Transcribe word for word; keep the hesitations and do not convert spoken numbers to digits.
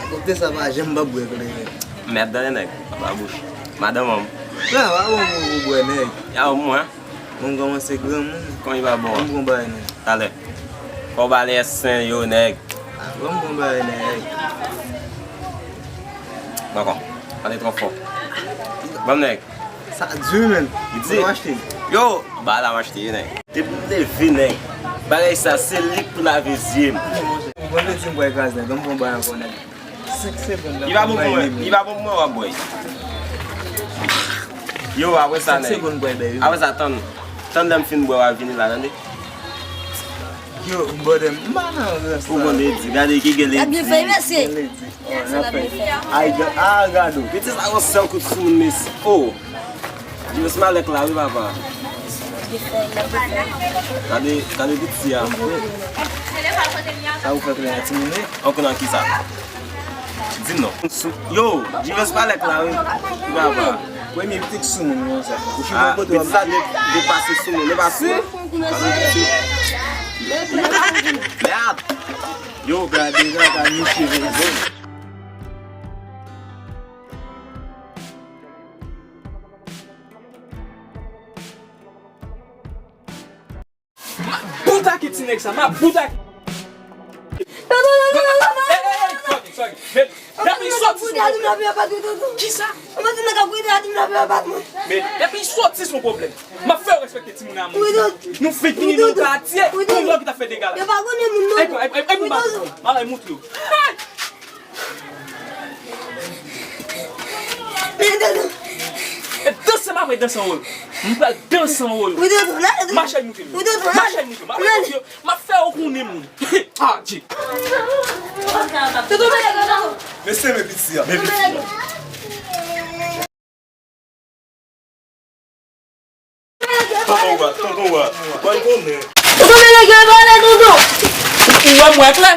Koktel sa pa janm pa bwè kleren. Mèt tande nèg, pa bouch. Madanm an. Frè, pa bon pou ou bwè nèg. Ya mwen. Mwen kòmanse granmoun. Kòman li pa bon? Ban m pran bagay nèg. Talè. Fò w ba lè sen yo nèg. Ah, ban m pran bagay nèg. Dakò. Pale twò fò. Ban m nèg. Sa di, men. Li di. Ou achte. Yo, ba la m achte, nèg. Depi m leve, nèg. Bagay sa, se li k pou lave zye m. Ou konn di m bwè gaz, nèg. Ban m pran bagay ankò, nèg. Senk segonn. Li pa bon pou mwen, li pa bon pou mwen, w ap bwè. Yo, apre sa, nèg. Senk segonn, bwè, bèbi. Apre sa, tann. Tann lè m fin bwè, w ap vini la, tande. Yo, bòdè, m pa nan rans la. Ou konn Ledi, gade ki gen Ledi. L ap byen fè, mesye. Gen Ledi. Oh, n ap fè. Ay, gade, ah, gade w. Mete sa yon sèl kout sou moun, mesye. Oh. Jimès malèk la, wi, papa. Gade, gade piti a. Sa ou fè klè a, timoun, wi? Ankò nan ki sa? Di m non. Yo, Jimès malèk la, wi. Wi, papa. Premye pitit sou moun, konsa. Ou chita kote w ap. Ah, pitit sa de-, depase sou moun, depase. Mèd! Yo, gade, gade, gade, misye, bon. M ap boutake ti nèg sa, m ap boutake. Non, non, non, non, non, non. Ey, ey, ey, sorry, sorry. Men, depi l soti, se yon pwoblèm. Kisa? Men, depi l soti, se yon pwoblèm. M ap fè yo respekte timoun nan moun. Nou fenk vini nan katye, pou moun ki ta fè dega la. Yo pa konnen moun non. Ey, ey, ey, ey, m ap moutre yo. Hey! E danse m ap danse anwo yo. M pral danse anwo yo. Mache al moutre yo. Mache al moutre yo. M ap moutre yo. M ap fè yo konnen moun. Ah, Dje. Mesye, men piti a. Men piti a. Tonton Rat, tonton Rat. Mwen konnen. Tonton, men nèg yo pale, tonton. Ou wè mwen klè.